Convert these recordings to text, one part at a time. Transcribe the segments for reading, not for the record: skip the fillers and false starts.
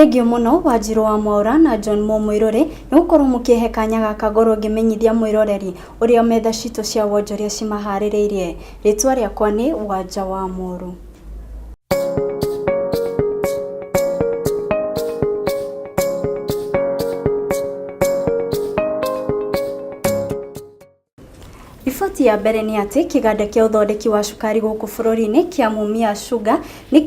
Thengiũ mũno Wanjirũ wa Mwaũra na John Mo Mũirũrĩ nĩ gũkorwo mũkĩhe kanya gaka ngorwo ngĩmenyithia mwĩroreri ũrĩa metha citũ cia wonjoria cimaharĩrĩirie. Rĩtwa rĩakwa nĩ Wanja wa Mũrũ. Riboti ya mbere nĩ atĩ kĩganda kĩa ũthondeki wa cukari gũkũ bũrũri-inĩ kĩa Mumias Sugar nĩ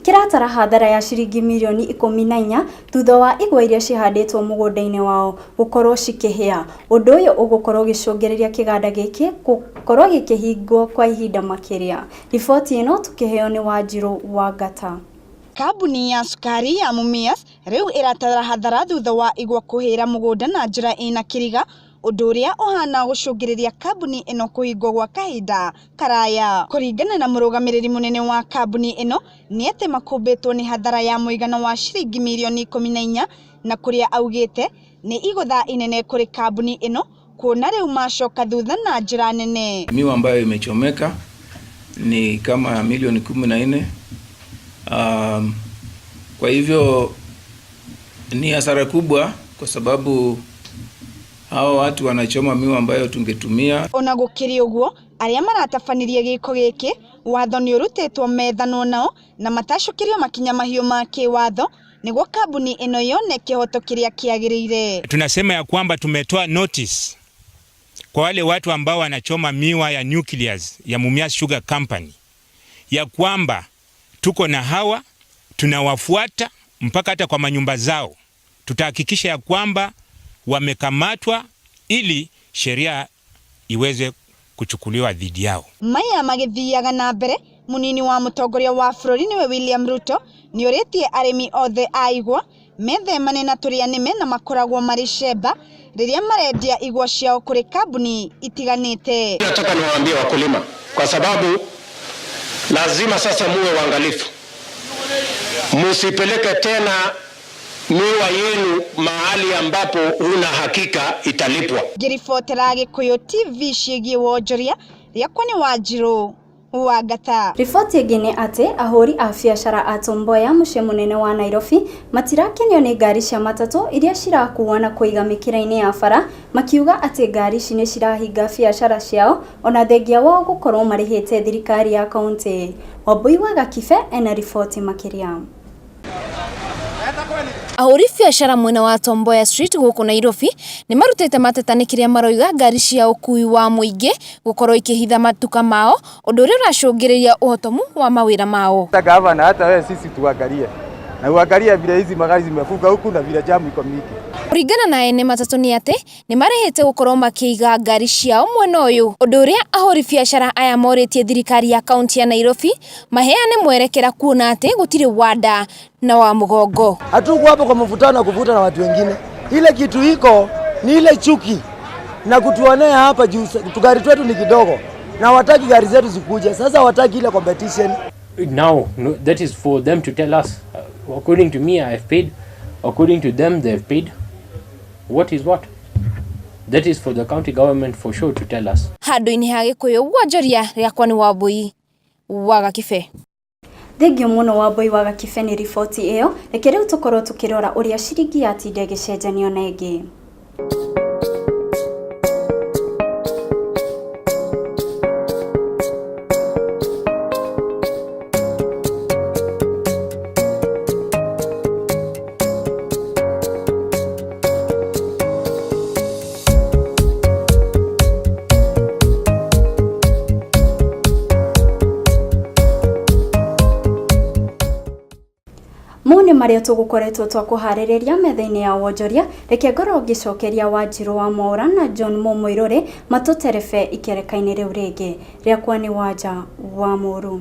kĩratara hathara ya ciringi mirioni 14 thutha wa igwa iria cihandĩtwo mũgũnda-inĩ wao gũkorwo cikĩhĩa. Ũndũ ũyũ ũgũkorwo ũgĩcũngĩrĩria kĩganda gĩkĩ gũkorwo gĩkĩhingwo kwa ihinda makĩria. Riboti ĩno tũkĩheo nĩ Wanjirũ Wangata. Kambuni ya cukari ya Mumias rĩu ĩratara hathara thutha wa igwa kũhĩra mũgũnda na njĩra ĩna kĩriga ũndũ ũrĩa ũhana gũcũngĩrĩria kambuni ĩno kũhingwo gwa kahinda karaya. Kũringana na mũrũgamĩrĩri mũnene wa kambuni ĩno nĩ atĩ makũmbĩtwo nĩ hathara ya mũigana wa ciringi mirioni 14 na kũrĩa augĩte nĩ igũtha inene kũrĩ kambuni ĩno kuona rĩu macoka thutha na njĩra nene. Miwa ambayo imechomeka ni kama milioni 14. Kwa hivyo ni hasara kubwa kwa sababu hao watu wanachoma miwa ambayo tungetumia. Ona gũkĩrĩ ũguo arĩa maratabanirie gĩko gĩkĩ watho nĩ ũrutĩtwo methanwo nao na matacũkĩrio makinya mahiũ ma kĩwatho nĩguo kambuni ĩno yone kĩhoto kĩrĩa kĩagĩrĩire. Tunasema ya kwamba tumetoa notice kwa wale watu ambao wanachoma miwa ya nucleus ya Mumias Sugar Company ya kwamba tuko na hawa, tunawafuata mpaka hata kwa manyumba zao. Tutahakikisha ya kwamba wamekamatwa ili sheria iweze kuchukuliwa dhidi yao. Maya magĩthiaga na mbere munini wa mũtongoria wa bũrũri nĩwe William Ruto nĩorĩtie arĩmi othe a igwa methemane na tũrĩa nĩme na makoragwo marĩ cemba rĩrĩa marendia igwa ciao kũrĩ kambuni itiganĩte. Nataka niwaambie wakulima, kwa sababu lazima sasa muwe waangalifu, musipeleke tena miwa yenu mahali ambapo huna hakika italipwa. Ngĩribotera Gĩkũyũ TV ciĩgiĩ wonjoria rĩakwa nĩ Wanjirũ Wangata. Riboti ĩngĩ nĩ atĩ ahũri a biacara a Tom Mboya mũciĩ mũnene wa Nairobi matirakenio nĩ ngari cia matatũ iria cirakuo na kũiga mĩkĩra-inĩ ya bara makiuga atĩ ngari ici nĩ cirahinga biacara ciao ona thengia wao gũkorwo marĩhĩte thirikari ya kaunti. Wambui wa Gakibe ena riboti makĩria. Ahũri biacara mwena wa Tom Mboya Street gũkũ Nairobi nĩ marutĩte mateta nĩ kĩrĩa maroiga ngari cia ũkui wa mũingĩ gũkorwo ikĩhitha matuka mao ũndũ ũrĩa ũracũngĩrĩria ũhotomu wa mawĩra mao. Hata gavana, hata wewe sisi tuangalie na uangalie vile hizi magari zimefunga huku na vile jamu iko mingi. Kũringana na ene matatũ nĩ atĩ nĩ marĩhĩte gũkorwo makĩiga ngari ciao mwena ũyũ ũndũ ũrĩa ahũri biacara aya morĩtie thirikari ya kaunti ya Nairobi maheane mwerekera kuona atĩ gũtirĩ wanda na wa mũgongo. Hatuko hapo kwa mvutano wa kuvuta na watu wengine. Ile kitu iko ni ile chuki na kutuonea hapa juu tugari twetu ni kidogo na wataki gari zetu zikuje. Sasa wataki ile competition. Now, no, that is for them to tell us. According to me, I have paid. According to them, they have paid. What is what? That is for the county government for sure to tell us. Handũ-inĩ ha Gĩkũyũ wonjoria rĩakwa nĩ Wambui wa Gakibe. Thengiũ mũno Wambui wa Gakibe nĩ riboti ĩyo. Reke rĩu tũkorwo tũkĩrora ũrĩa ciringi yatinda ĩgĩcenjanio na ĩngĩ. Mau nĩ marĩa tũgũkoretwo twakũharĩrĩria metha-inĩ ya wonjoria. Reke ngorwo ngĩcokeria Wanjirũ wa Mwaũra na John Mo Mũirũrĩ matũterebe ikereka-inĩ rĩu rĩngĩ. Rĩakwa nĩ Wanja wa Mũrũ.